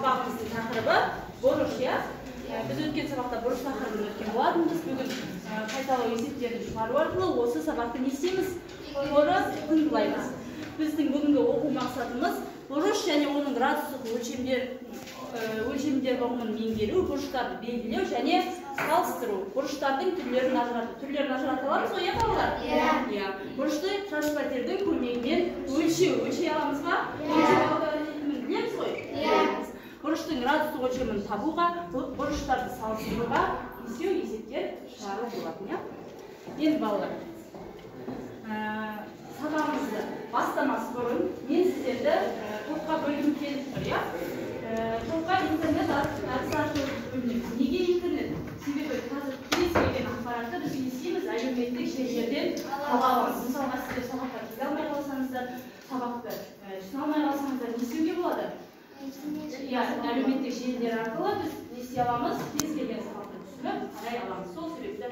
Сабағымыздың тақырыбы бұрыш, иә? Біз өткен сабақта бұрыш тақырыбын өткен болатынбыз. Бүгін қайталау есептерін шығару арқылы осы сабақты не істейміз? Қорытындылаймыз. Біздің бүгінгі оқу мақсатымыз бұрыш және оның градустық өлшемдер ұғымын меңгеру, бұрыштарды белгілеу және салыстыру. Бұрыштардың түрлерін ажырату. Түрлерін ажырата аламыз ғой, иә, балалар? Иә. Бұрышты транспортердің көмегімен өлшеу. Өлшей аламыз ба? Өлшеу алгоритмін білеміз ғой? Иә. Бұрыштың градустық өлшемін табуға, бұрыштарды салыстыруға есеу есептер шығару болатын, иә? Енді балалар, сабағымызды бастамас бұрын мен сіздерді топқа бөлгім келіп тұр, иә? Топқа интернет әдісі арқылы бөлінеміз. Неге интернет? Себебі қазір кез келген ақпаратты біз не істейміз? Әлеуметтік желілерден ала аламыз. Мысалға, сіздер сабаққа келе алмай қалсаңыздар, сабақты түсіне алмай қалсаңыздар, не істеуге болады? Иә, әлеуметтік желілер арқылы біз не істей аламыз? Кез келген сабақты түсініп, қарай аламыз. Сол себепті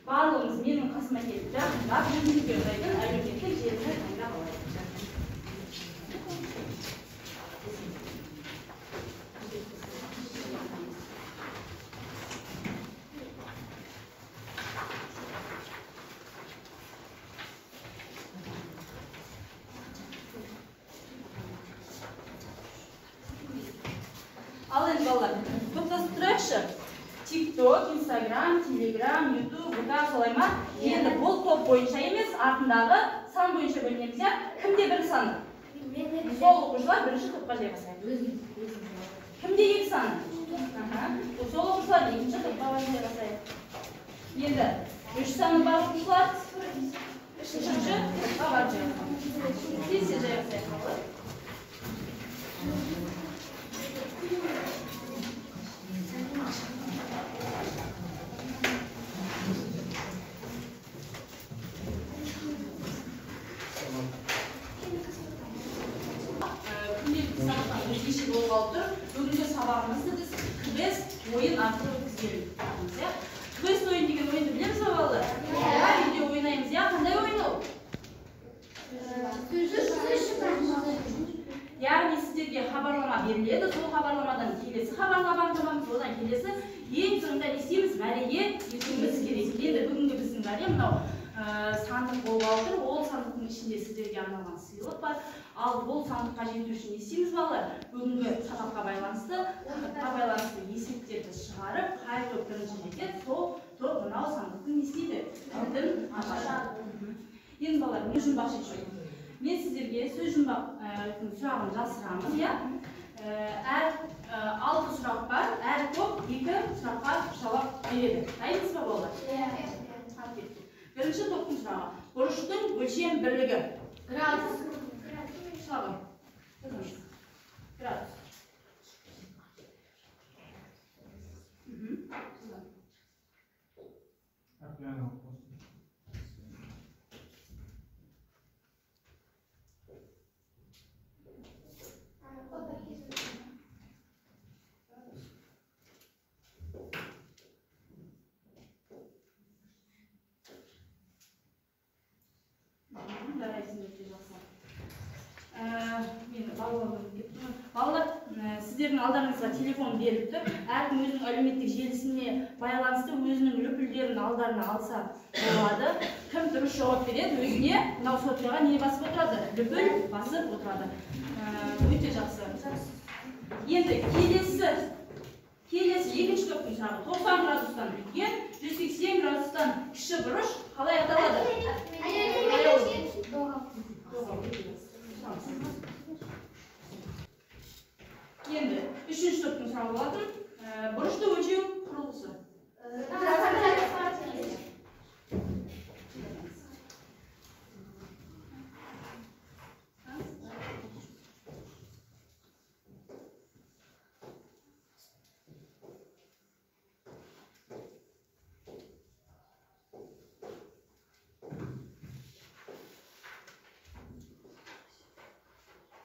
барлығымыз менің қасыма келіп жақындап, өзіңізге ұнайтын әлеуметтік желіні таңдап алайық. Ал енді балалар, топтасып тұрайықшы. TikTok, Instagram, Telegram, YouTube, ВК солай ма? Енді бұл топ бойынша емес, артындағы сан бойынша бөлінеміз, иә? Кімде бір саны? Сол оқушылар бірінші топқа жайғасады. Кімде екі саны? Сол оқушылар екінші топқа жайғасады. Енді үш саны бар оқушылар үшінші топқа барып жайғасады. Тез жайғасайық, балалар. Күнделікті сабақтан өзгеше болғалы тұр. Бүгінгі сабағымызды біз квест ойын арқылы өткіземіз. Квест ойын деген ойынды білеміз бе, балалар? Иә, үйде ойнаймыз, иә? Қандай ойын ол? Яғни сіздерге хабарлама беріледі, сол хабарламадан келесі хабарламаны табамыз, одан келесі ең соңында не істейміз? Мәреге жетуіміз керек. Енді бүгінгі біздің мәре мынау сандық болғалы тұр. Ол сандықтың ішінде сіздерге арналған сыйлық бар. Ал бұл сандыққа жету үшін не істейміз, балалар? Бүгінгі сабаққа байланысты, тақырыпқа байланысты есептерді шығарып, қай топ бірінші жетеді, сол топ мынау сандықтың не істейді? Кілтін ашады. Енді балалар, мен жұмбақ шешу. Мен сіздерге сөз жұмбақ сұрағын жасырамын, иә? Әр 6 сұрақ бар, әр топ 2 сұраққа жауап береді. Дайынсыз ба, балалар? Иә. Бірінші топтың сұрағы. Бұрыштың өлшем бірлігі. Градус. Сұрағы. Градус. Балалар, сіздердің алдарыңызға телефон беріліп тұр. Әркім өзінің әлеуметтік желісіне байланысты өзінің лүпілдерін алдарына алса болады. Кім дұрыс жауап береді, өзіне мынау соткаға не басып отырады? Лүпіл басып отырады. Өте жақсы. Енді келесі екінші топтың сұрағы. 90 градустан үлкен, 180 градустан кіші бұрыш қалай аталады? Енді үшінші топтың сұрағы болатын. Бұрышты өлшеу құрылғысы.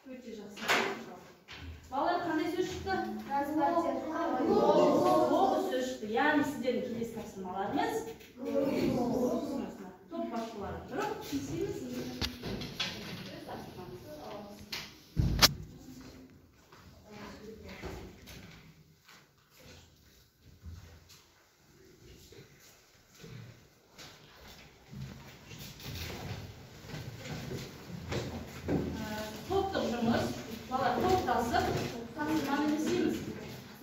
Өте жақсы. Балалар, қандай сөз шықты? Глобус сөз шықты. Яғни сіздердің келесі тапсырмаларыңыз топ басшылары тұрып, істейміз. Өз тапсырмамызды аламыз. Тапсырманы не істейміз?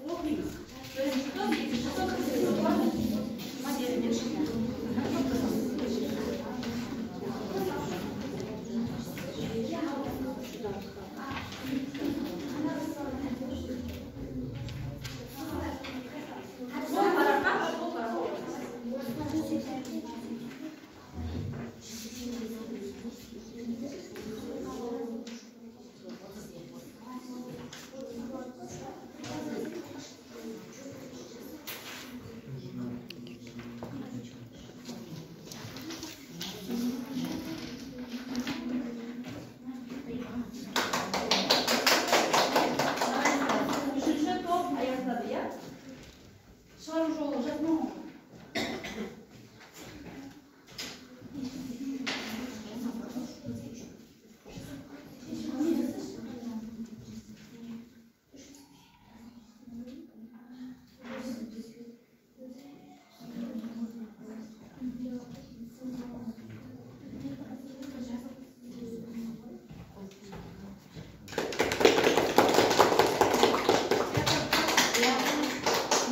Оқимыз. Бірінші топ, екінші топ, үшінші топқа тапсырма берілген. Сол параққа, сол параққа. Үшінші топ аяқтады, иә? Шығару жолы жазма ғой.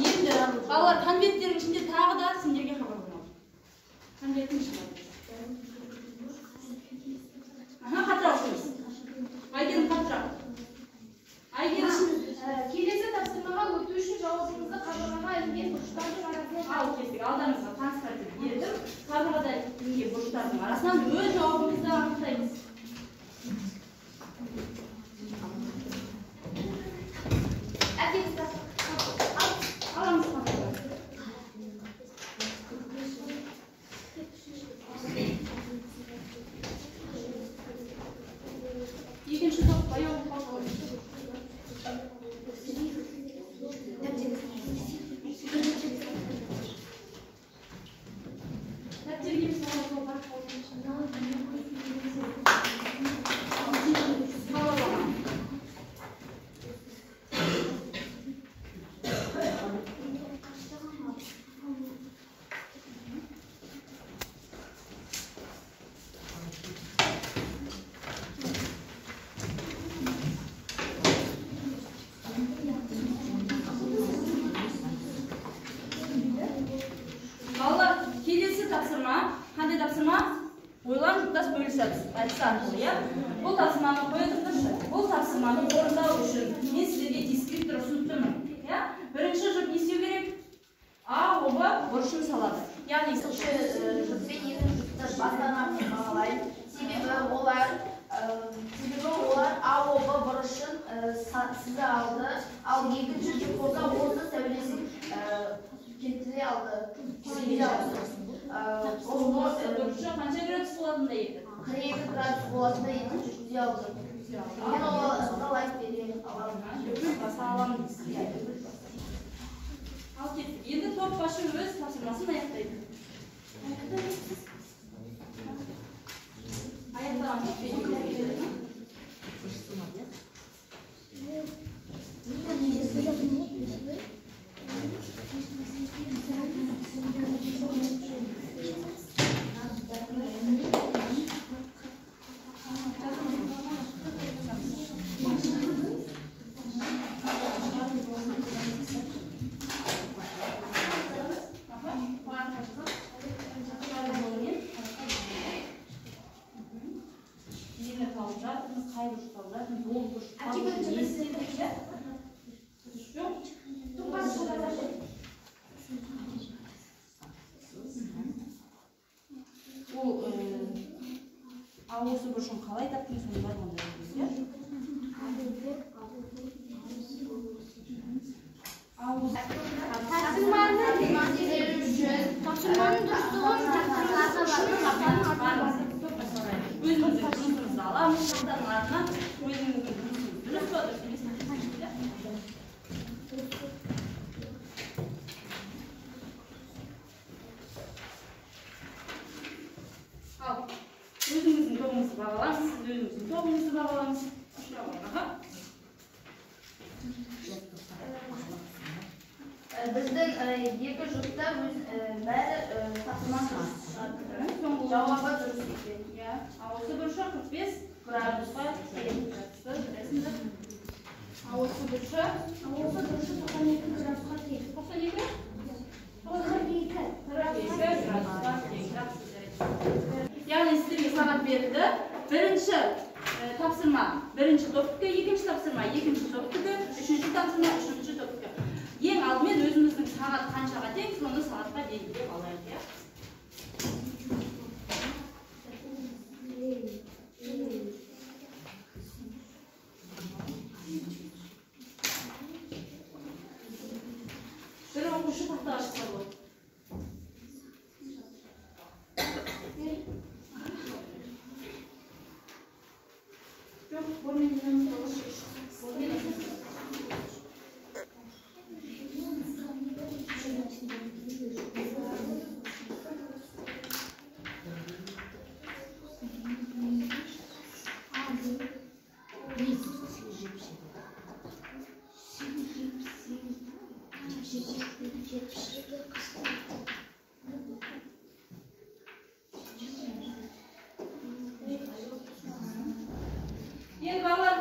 Енді балалар, конверттердің ішінде тағы да сендерге хабарлама. Конверттің ішінде. Аха, қаттырақ оқимыз. Әйгерім, қаттырақ. Әйгерім. Келесі тапсырмаға өту үшін жауабыңызды қабырғаға ілінген бұрыштардың арасынан Ал кеттік, алдарыңызға таныстырып бердім. Қабырғада ілінген бұрыштардың арасынан өз жауабымызды анықтаймыз. Әкеліңіз. Аламыз қабырға. Екінші топ баяу қалды. Дәптерге емес, оған сол парақ болсын. Хабарлама. Балалар, келесі тапсырма, қандай тапсырма? Ойлан, жұптас, бөліс әдісі арқылы, иә? Бұл тапсырманы қоя тұрыңызшы. Бұл тапсырманы орындау үшін мен сіздерге дескриптор ұсынып тұрмын, иә? Бірінші жұп не істеу керек? А, О, Б бұрышын салады. Яғни Бірінші жұп пен екінші жұпты бастан артық бағалаймын. Себебі олар А, О, Б бұрышын сыза алды, ал екінші жұп болса осы сәулесін келтіре алды. Келтіре алды. Ол бұрышы қанша градус болатындай еді? 42 градус болатындай етіп жүргізе алды. Мен оларға лайк бере аламын. Үпіл баса аламын дейсіз, иә? Ал кеттік. Енді топ басшы өз тапсырмасын аяқтайды. Аяқтаған топ белгі береді. Аха, параққа жазамыз. Шығару жолымен параққа жазамыз. Нені тауып жатырмыз, қай бұрыш тауып жатырмыз, ол бұрыш табу үшін не істедік, иә? Жоқ. Ол ал осы бұрышын қалай таптың, соның барлығын жазамыз, иә? Ал осы Тапсырманы тапсырманың дұрыстығын Өзіміздің жұмысымызды аламыз, тақтаның артынан өзіміздің жұмысымыз дұрыс па, дұрыс емес пе, иә? Ал өзіңіздің тобыңызды бағалаңыз, сіз өзіңіздің тобыңызды бағалаңыз. Аха. Біздің екі жұпта өз бәрі тапсырманы дұрыс шығарды. Соңғы Жауабы дұрыс екен. Иә, ал осы бұрышы 45 градусқа тең. Жақсы, жарайсыңдар. Осы Бұрышы? Осы бұрышы 92 градусқа тең. 92? 42. 42 градусқа тең. Жақсы, жарайды. Яғни сіздерге сағат берілді. Бірінші тапсырма бірінші топтікі, екінші тапсырма екінші топтікі, үшінші тапсырма үшінші топтікі. Ең алдымен өзіміздің сағат қаншаға тең, соны сағатқа белгілеп алайық, иә? Бір оқушы тақтаға шықса болады. Жоқ, бөлменің Енді балалар,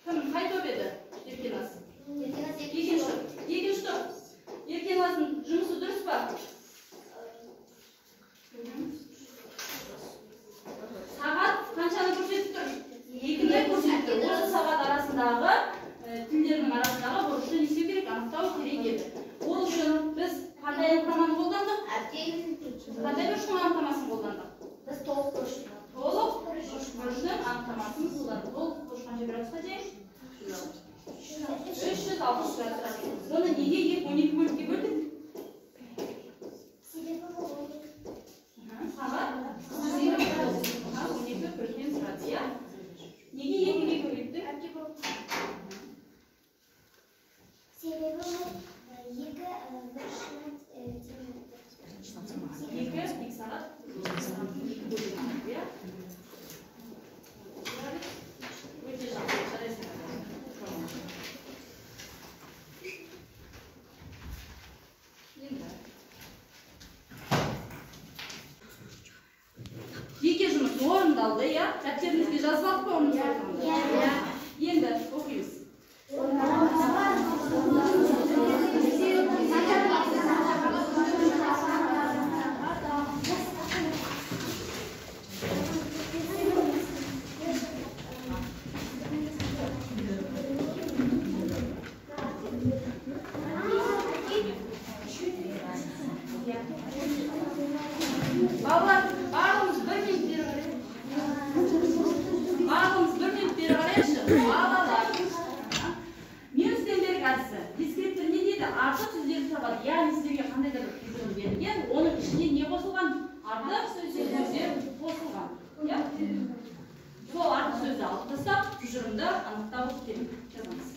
кім қай топ еді? Еркеназ. Екінші топ. Екінші топ. Еркеназдың жұмысы дұрыс па? Сағат қаншаны көрсетіп тұр? 2-ні көрсетіп тұр. Осы сағат арасындағы, тілдердің арасындағы бұрышты не істеу керек? Анықтау керек еді. Ол үшін біз қандай анықтаманы қолдандық? Қандай бұрыштың анықтамасын қолдандық? Біз толық бұрыш. Толық бұрыштың анықтамасын қолдандық. Толық бұрыш қанша градусқа тең? 360 градусқа тең. Оны неге 12 бөлікке бөлдік? Себебі ол 12. Сағат 12 бөліктен тұрады, иә? Неге 2-ге көбейттік? Себебі ол 2 бұрышына тең. 2 сағат 2 иә? Өте жақсы, жарайсыңдар. Енді жеке жұмыс орындалды, иә? Дәптерімізге жазып алдық па орындалды? Иә. Енді оқимыз. Балалар, барлығымыз бір минут бері қарайық. Барлығымыз бір минут бері қарайықшы. Балалар. Мюнстенберг әдісі. Дескриптор не дейді? Артық сөздерді табады. Яғни сіздерге қандай да бір тұжырым берілген, оның ішіне не қосылған? Артық сөздер қосылған. Иә? Сол артық сөзді алып тастап, тұжырымды анықтау керек. Жазамыз.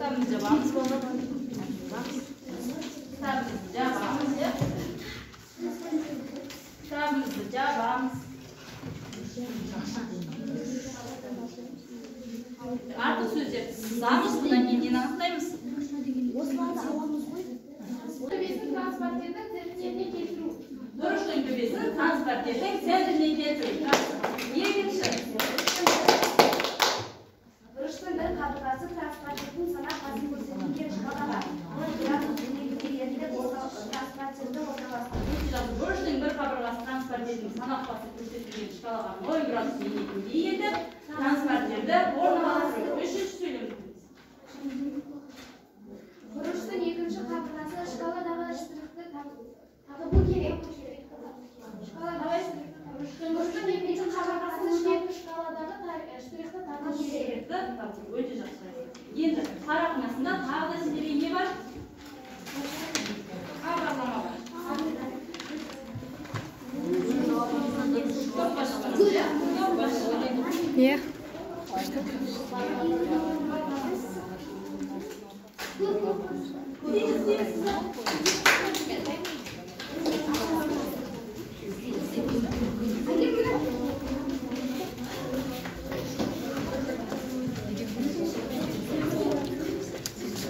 Кітабымызды жабамыз, балалар. Кітабымызды жабамыз, иә? Кітабымызды жабамыз. Артық сөздерді сызамыз, одан кейін нені анықтаймыз? Осыларды аламыз ғой. Төбесін транспортердің центріне келтіру. Бұрыштың төбесін транспортердің центріне келтіру. Екінші. Бұрыштың бір қабырғасы транспортердің санақ басын көрсетілген шкалаға 0 градус дөңгелегіне етіп транспортерді орналастыру. Бұрыштың бір қабырғасы транспортердің санақ басы көрсетілген шкалаға 0 градус енетіндей етіп транспортерді орналастыру. Үшінші сөйлем. Бұрыштың екінші қабырғасы шкаладағы штрихты табу керек. Шкаладағы бұрыштың екінші қабырғасы шкаладағы штрихты табу керек. Өте жақсы. Енді парақнасында тағы да сіздерге не бар? Хабарлама бар. Топқа шығамыз, иә? Топқа шығамыз. Иә. Тез, тез.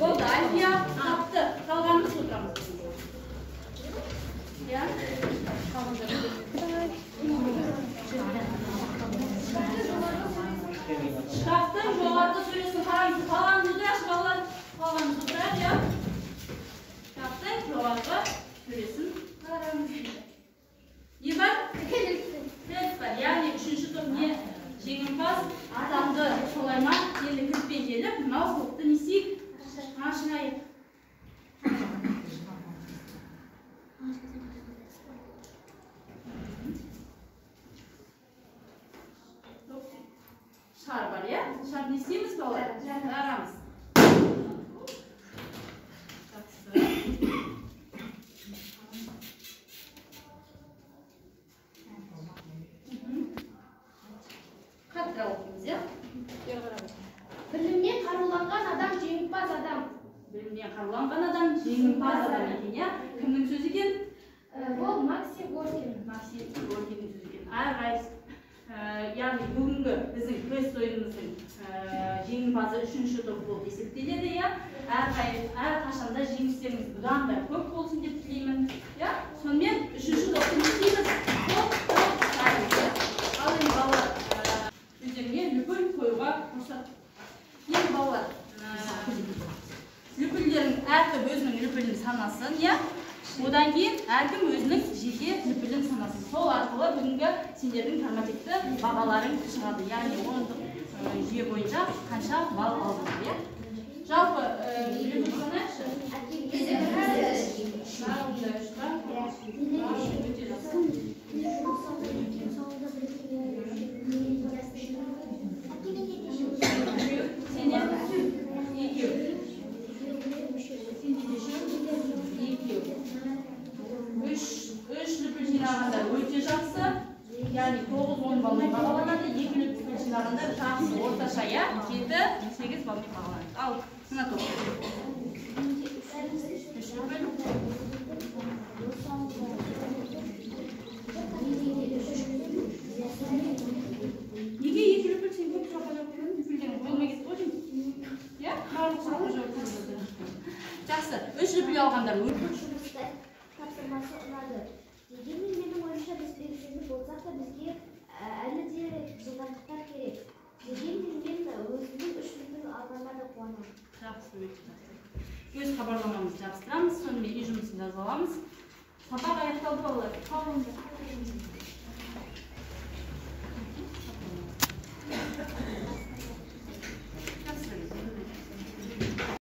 Болды, Альфия тапты. Біліммен қаруланған адам жеңімпаз адам екен, иә? Кімнің сөзі екен? Бұл Максим Горький. Максим Горькийдің сөзі екен. Әрқайсысы, яғни бүгінгі біздің квест ойынымыздың жеңімпазы үшінші топ болып есептеледі, иә? Әрқашанда жеңістеріңіз бұдан да көп болсын деп тілеймін, иә? Сонымен үшінші топты не істейміз? Топ, топ, ал енді балалар, өздеріңе лүпіл қоюға рұқсат. Енді балалар, лүпілдерін әркім өзінің лүпілін санасын, иә? Одан кейін әркім өзінің жеке лүпілін санасын. Сол арқылы бүгінгі сендердің нормативті бағаларың шығады. Яғни ондық жүйе бойынша қанша балл алдыңдар, иә? Жалпы лүпіл санайықшы. Барлығында үш па? Өте жақсы. Сенен екеу. Сенде нешеу? Екеу. Үш лүпіл жинағандар өте жақсы. Яғни 9-10 баллмен бағаланады. 2 лүпіл жинағандар жақсы, орташа, иә? 7-8 баллмен бағаланады. Ал, мына топ. 3 лүпіл. Неге 2 лүпіл? Сен көп сұраққа жауап бердің. Лүпілдерің қойылмай кетті ғой деймін. Иә? Барлық сұраққа жауап берді. Жақсы. 3 лүпіл алғандар өте Тапсырмасы ұнады. Дегенмен менің ойымша біз белсенді болсақ та бізге әлі де жылдамдықтар керек. Дегенмен мен өзімнің 3 лүпіл алғаныма да қуанамын. Жақсы, өте жақсы. Өз хабарламамызды жабыстырамыз, сонымен үй жұмысын жаза аламыз. Сабақ аяқталды, балалар. Сау болыңдар.